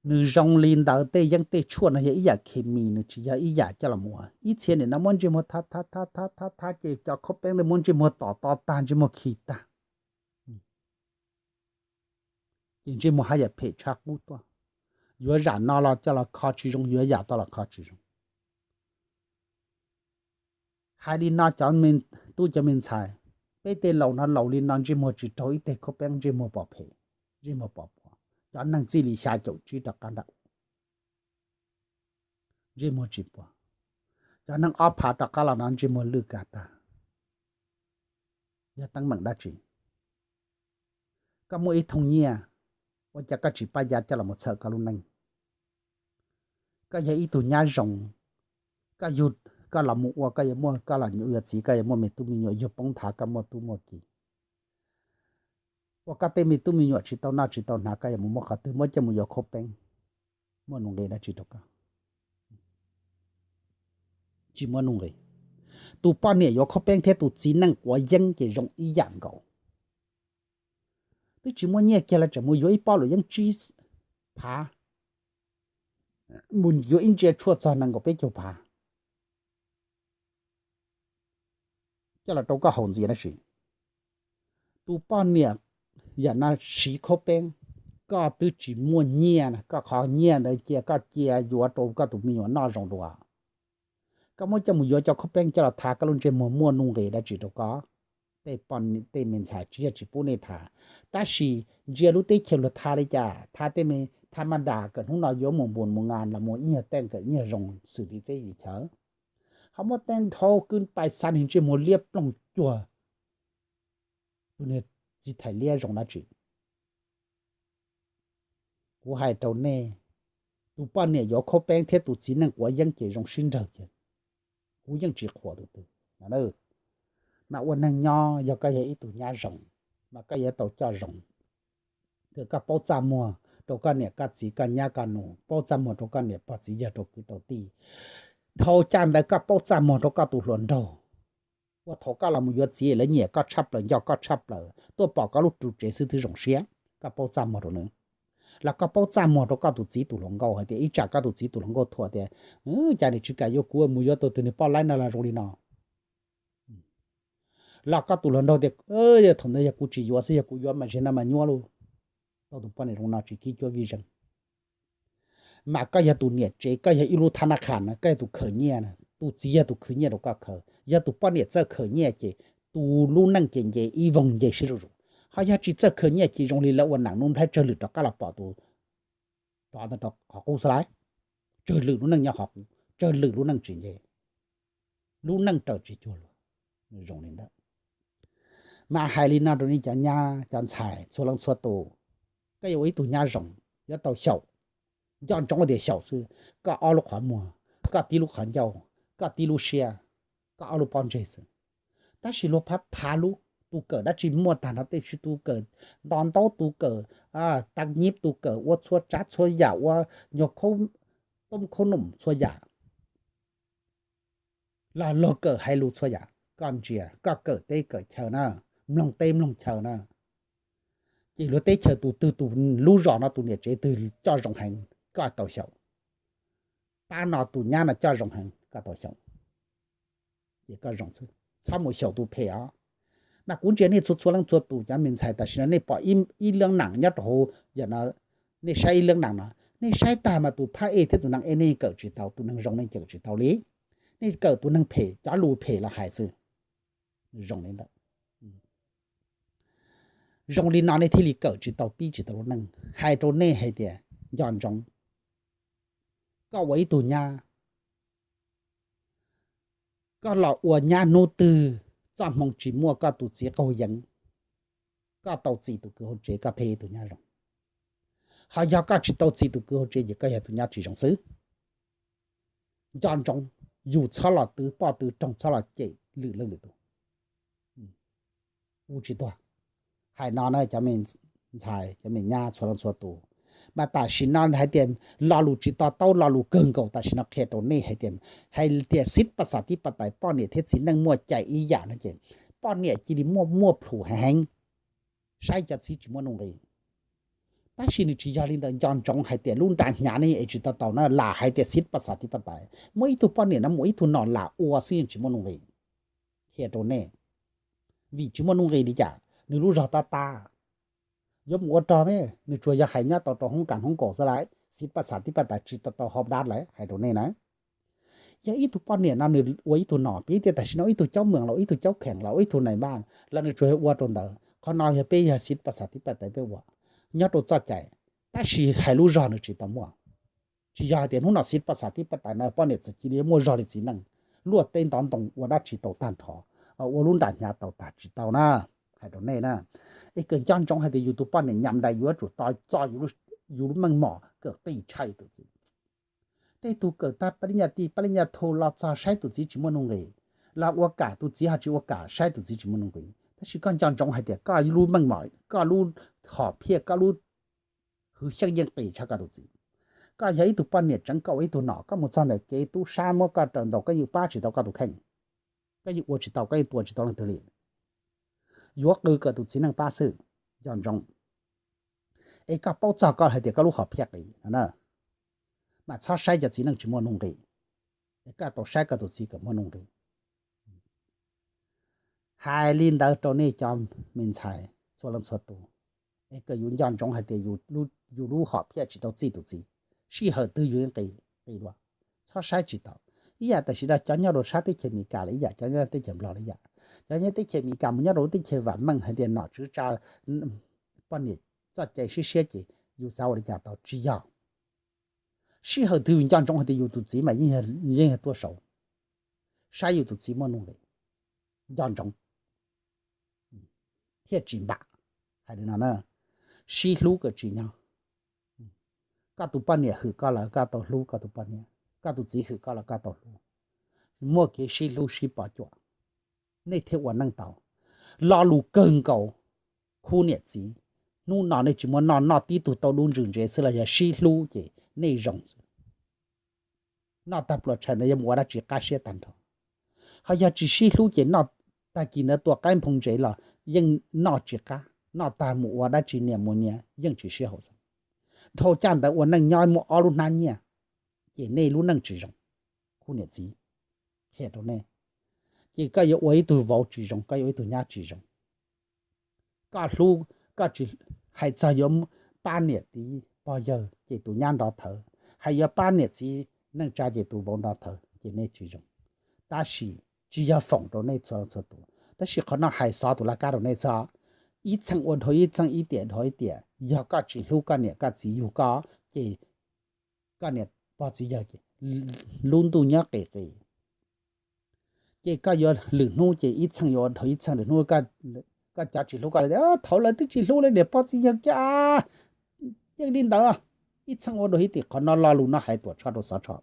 Nws zoo li ntawd, tej yeeb tej tshuaj no yog ib yam khes mis, nws tsis yog ib yam coj los ua. Ib txhia nim no muab ntsej muag thab thab thab thab thab ces cov khaub peeb ntawd muab ntsej muag tom to tag, ntsej muag khi tag, ces ntsej muag haj yam phem tshaj qub tuaj. Yuav zam no los coj los kho tsis zoo, yuav yam tod los kho tsis zoo. Hais li no cov tub cov me ntxhais, peb tej laus no laus li no ntsej muag tsis raug ib teg khaub peeb, ntsej muag pom phem, ntsej muag pom puas. Cov neeg txij li xya caum tsib rov qab nram, ntsej muag tsis puas. Cov neeg ob phav rov qab los no ntsej muag lwj kag tag. Yog teeb meem dab tsi? Koj muaj ib thooj nyiaj, ua cas koj tsis pab yav coj los txhawm koj lub neej? Koj yog ib tug nyab zoo, koj yug, koj los mus ua, koj yuav muaj, koj los yuav txiv, koj yuav muaj me tub me nyuam, yug poob nthav koj muaj tub muaj ki. Ua koj tej me tub me nyuam tsis tau noj tsis tau hnav, koj yuav mus muab qhov twg? Muab coj mus yuav khaub peeb, muaj nuj nqis dab tsi rau koj? Tsis muaj nuj nqis. Tus poj niam yuav khaub peeb thiab tus txiv neej quav yeeb ces zoo ib yam nkaus. Twb tsis muaj nyiaj kiag los tseem mus yuav ib pob luam yeeb tsib phav, mus yuav ib ntsia tshuaj txog nees nkaum peb caug phav coj los rau koj haus ntxias dab tsi? Tus poj niam yam no siv khaub peeb, koj twb tsis muaj nyiaj na, koj qhov nyiaj ntawd cia koj cia yuav rau koj tus me nyuam noj zoo dua. Koj muab coj mus yuav cov khaub peeb coj los tha koj lub ntsej muag muaj nuj nqis dab tsi rau koj? Tej poj, tej me ntxhais tsis yog tsis pub nej tha, tab sis ntsia lub teb chaws luag tha li cas, tha tej me, tha maj das kom hnub no yuav mus npus mus nqa los mus ib nyuag teej kom ib nyuag zoo xwm tim txeb yim chaw. Ho muab teeb dhau kwb pais xa nws ntsej muag liab ploog cuag tus niag txiv thais liab zoo dab tsi? Kuv hais rau nej, tus poj niam yuav khaub peeb thiab tus txiv neej quav yeeb ces zoo sib nrawg kiag. Kuv yeej tsis qhuas tus twg. Mas ua neeg nyob yog koj yog ib tug nyab zoo, mas koj yuav tau coj zoo. Koj paub txaj muag rau koj niam koj txiv koj nyab koj nus, paub txaj muag rau koj niam pog txiv yawg rau kwv rau tij. Dhau caj ntawd koj paub txaj muag rau koj tus hluas nraug, uas thaum koj los mus yuav txiv lawv nyiam koj tshaj plaws, nco koj tshaj plaws, tuaj pom koj lub ru tsev xwb twb zoo siab, koj paub txaj muag rau nws. Los koj paub txaj muag rau koj tus txiv tus hluas nkauj hais tias ib tsam koj tus txiv tus hluas nkauj thuam tias, cas nws tsis kam yuav kuv, mus yuav tau tus niag poj laib no los zoo li no. Los koj tus hluas nraug tias, thaum ntawd yog kuv tsis yuav xwb, yog kuv yuav mas zaum no mas nyuaj lauj. Tau tus poj niam zoo no tsis kib cuab vij zeeg. Mas koj yog tus niam tsev, koj yog ib lub thab nab qhas na, koj yog tus khwv nyiaj na, tus txiv yog tus khwv nyiaj rau koj khwv. Yog tus poj niam txawj khwv nyiaj ces tus lub neej ces nce ib voog nce sib zuj zus. Ho yog tsis txawj khwv nyiaj ces zoo li lawv ua nam nub nplhaib tsawg lwm rov qab los pom tus tsov ntawd rau qhov qub xwb lauj. Tsawg lwm lub neej nyob qhov qub, tsawg lwm lub neej tsis nce, lub neej raws tsis cuag luag. Nws zoo li ntawd. Mas hais li no rau nej cov nyab cov ntxhais txhua leej txhua tus, koj yuav ua ib tug nyab zoo, yuav tau xyaum. Nco ntsoov tias xyaum xwb, koj ob lub qhov muag, koj tib lub qhov ncauj, koj tib lub siab, koj ob lub pob ntseg xwb. Tab sis luag phav phav lub, tus kawm dab tsi muaj tag nrho, tab sis tus kawm nto ntaub, tus kawm tag nyib, tus kawm ua txhua tsav txhua yam, ua nyuag khaub toob khoob noom txhua yam, los luag kawm hais lus txhua yam, koj ntsia koj kawm teb kawm chaw na, mloog teb mloog chaw na, ces luag teb chaws tus twg tus lub zos no tus niam tsev twg coj zoo heev koj tau xyaum, pab no tus nyab no coj zoo heev koj tau xyaum, ces koj zoo xwb, txhob mus xyaum tus phem os. Mas kuv ntsia nej txhua txhua leej txhua tus cov me ntxhais tam sim no nej pom ib leej nam nyob rau hauv yam no, nej saib ib leej nam no, nej saib tag mas tus phab ej thiab tus neeg ej nej kawm tsis tau, tus neeg zoo nej kawm tsis tau li. Nej kawm tus neeg phem cov lus phem los hais xwb. Zoo li ntawd, zoo li no nej thiaj li kawm tsis tau pib tsis tau lub neej. Hais rau nej hais tias nco ntsoov, koj ua ib tug nyab, koj los ua nyab hnub twg txoj hmoo tsis muaj koj tus txiv qaug yeev, koj tau txis tus kwv hauv tsev koj thiaj ib tug nyab zoo. Ho yog koj tsis tau txis tus kwv hauv tsev ces koj yog tus nyab tsis zoo xwb. Nco ntsoov, yus txhob los twv poj twv roog, txhob los cem lwm leej lwm tus. Ua tsis tuag. Hais no na cov me ntxhais cov me nyab txhua leej txhua tus, mas tam sim no hais tias lo lus tsis to taub lo lus kawg nkaus tam sim no qhia rau nej hais tias, hais tias xib pas xas tib pas tais poj niam thiab txiv neej muaj cai ib yam no ces poj niam cia li muaj muaj plhus heev heev, saib cov txiv tsis muaj nuj nqis. Tab sis nws tsis yog li ntawd, nco ntsoov hais tias lub nra hnyav nej es tsis tau tau na lam hais tias xib pas xas tib pas tais, muaj ib tug poj niam no mus ib tug nom lam ua xwb yeej tsis muaj nuj nqis. Qhia rau nej, vim tsis muaj nuj nqis li cas, nws lub zog tab tab, yuav mus ua rog me, nws tsuas yog hais nyob tau rau hoob kas hoob kaum xwb lawm, xib pas xas tib pas tais tsis tau tau hauv dab lawm hais rau nej na. Yog ib tug poj niam no nws ua ib tug nom, piv tias tam sim no ib tug caub moos los ib tug caub kheem los ib tug nais npaj los nws tsuas yog ua rau ntawd. Qhov no yog peb yog xib pas xas tib pas tais peb ua nyob rau txoj cai, tab sis hais lub zog nws tsis tau muaj. Tsis yog hais tias hnub no xib pas xas tib pas tais no poj niam txawm cia li muaj zog li txiv neej, luaj teb ntov ntoo ua dab tsi tau tag nrho, ua lub nra hnyav tau tag, tsis tau na. Hais rau nej na, es kawm nco ntsoov hais tias yus tus poj niam nyam dais yuav tsum to txo yus lub meej mom kawm qis tshaj tus txiv. Tej tug kawm tag pab li nyaj tij pab li nyaj thu los txog saib tus txiv tsis muaj nuj nqis, los ua kam tus txiv ho tsis ua kam saib tus txiv tsis muaj nuj nqis. Tab sis koj nco ntsoov hais tias koj lub meej mom, koj lub hom phiaj, koj lub hwj xyeej yeej qis tshaj koj tus txiv. Koj yog ib tug poj niam tseev koj ua ib tug nom, koj mus txog ntawm kev tub sab muab koj raws ntaus koj yeej pab tsis tau koj tus kheej, koj yeej ua tsis tau, koj yeej tua tsis tau leej twg li. Yuav qw kom tus txiv neej pab xwb, nco ntsoov. Es koj paub txog koj hais tias koj lub hom phiaj qis no na, mas txhob saib cov txiv neej tsis muaj nuj nqis, es koj tau saib koj tus txiv kom muaj nuj nqis. Hais li ntawd rau nej cov me ntxhais txhua leej txhua tus, es kom yus nco ntsoov hais tias yus lub hom phiaj tsis tau txij tus txiv, sij hawm twg yus yeej qis dua, txhob saib tsis tau. Ib yam tam sim no cov nyob rau sab teb chaws Amelikas los ib yam, cov nyob teb chaws Nplog los ib yam, cov nyob teb chaws Amelikas mus nyob rau teb chaws vam meej hais tias nom tswv tsa poj niam txoj cai siab siab ces yus xav ua li cas tau, tsis yog. Sij hawm twg yus nco ntsoov hais tias yus tus txiv mas yeej yog tuaj saud, saib yus tus txiv muaj nuj nqis, nco ntsoov thiaj tsis npam. Hais li no na, sib hlub kom tsim nyog. Koj tus poj niam hwm koj lawm koj tau hlub koj tus poj niam, koj tus txiv hwm koj lawm koj tau hlub, muaj kev sib hlub sib pov cuam, nej thiaj ua neej tau. Lo lus kawg nkaus, khub niam txiv, hnub no nej tsis muaj noj, noj tib tug tau dub ntsws ntsev xwb los yog sib hlub ces nej zoo xwb. Noj tag pluas tshais ntawd yuav mus ua dab tsi qab siab tag nrho. Ho yog tsis sib hlub ces noj tag kis ntawd tua qaib nphoo ntsev los yeej noj tsis qab, noj tag mus ua dab tsi niam mus niam yeej tsis sib haum xeeb. Dhau caj ntawd ua neej nyob muaj ob lub hnab nyiaj, ces nej lub neej tsis zoo. Khub niam txiv, qhia rau nej, ces koj yuav ua ib tug vauv tsis zoo, koj yuav ua ib tug nyab tsis zoo. Koj hlub, koj tsis, hais txog yuav pab niam txiv pog yawg ces tus nyab nrov thawv, hais yuav pab niam txiv neej tsa ces tus vauv nrov thawv ces nej tsis zoo. Tab sis tsis yog foom rau nej txhua leej txhua tus, tab sis qhov no hais xov tus laj kab rau nej xwb. Ib txheej ua dhau ib txheej, ib tiam dhau ib tiam, yog koj tsis hlub koj niam koj txiv yug koj ces koj niam pog txiv yawg ces lub ntuj nyob qis qis. Ces koj yuav lwm hnub ces ib txheej yuav ua dhau ib txheej, lwm hnub koj cov tsis hlub koj li tias thaum lawv twb tsis hlub li niam pog txiv yawg kiag. Yeej li ntawd, ib txheej ua dua ib tim, qhov no lo lus no hais tuam tshoj rau xov tshoj.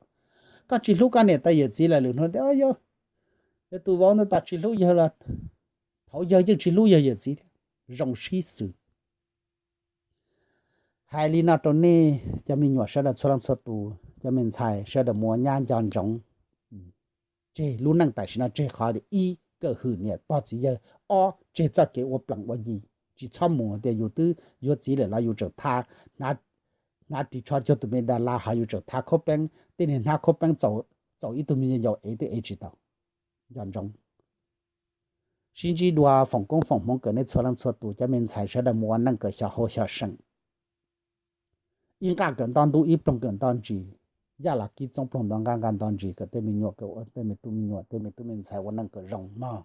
Koj tsis hlub koj niam tais yawm txiv lawm, lwm hnub tias yog tus vauv ntawd tas tsis hlub yawg los, thaum yawg yeej tsis hlub yawg yawm txiv thiab, zoo sib xws. Hais li no rau nej cov me nyuam sawv daws txhua leej txhua tus, cov me ntxhais sawv daws mus ua nyab nco ntsoov. Tseg lub neej tam sim no tseg qhov tias ib, kawm hwm niam pog txiv yawg, ob, tseg txoj kev ua plees ua yi. Tsis txhob mus tias yus twb yuav txiv lawm los yus tseem tha, hnav ris tsho cuag tus me das las ho yus tseem tha khaub peeb, tej niag hnab khaub peeb txaus ib tug me nyuam yaus ev twb ev tsis tau. Nco ntsoov. Sib ntsib dua, foom koob foom hmoov kawm nej txhua leej txhua tus, cov me ntxhais sawv daws mus ua neej kawm xyov hauv xyov seem. Ib nqaj kawm nto ntub, ib ploog kawm nto ntsis, yaj los kib txoob ploog nto nqaj nqaj nto ntsis, kawm tej me nyuam, kawm tej me tub me nyuam, tej me tub me ntxhais ua neej kawm zoo mog.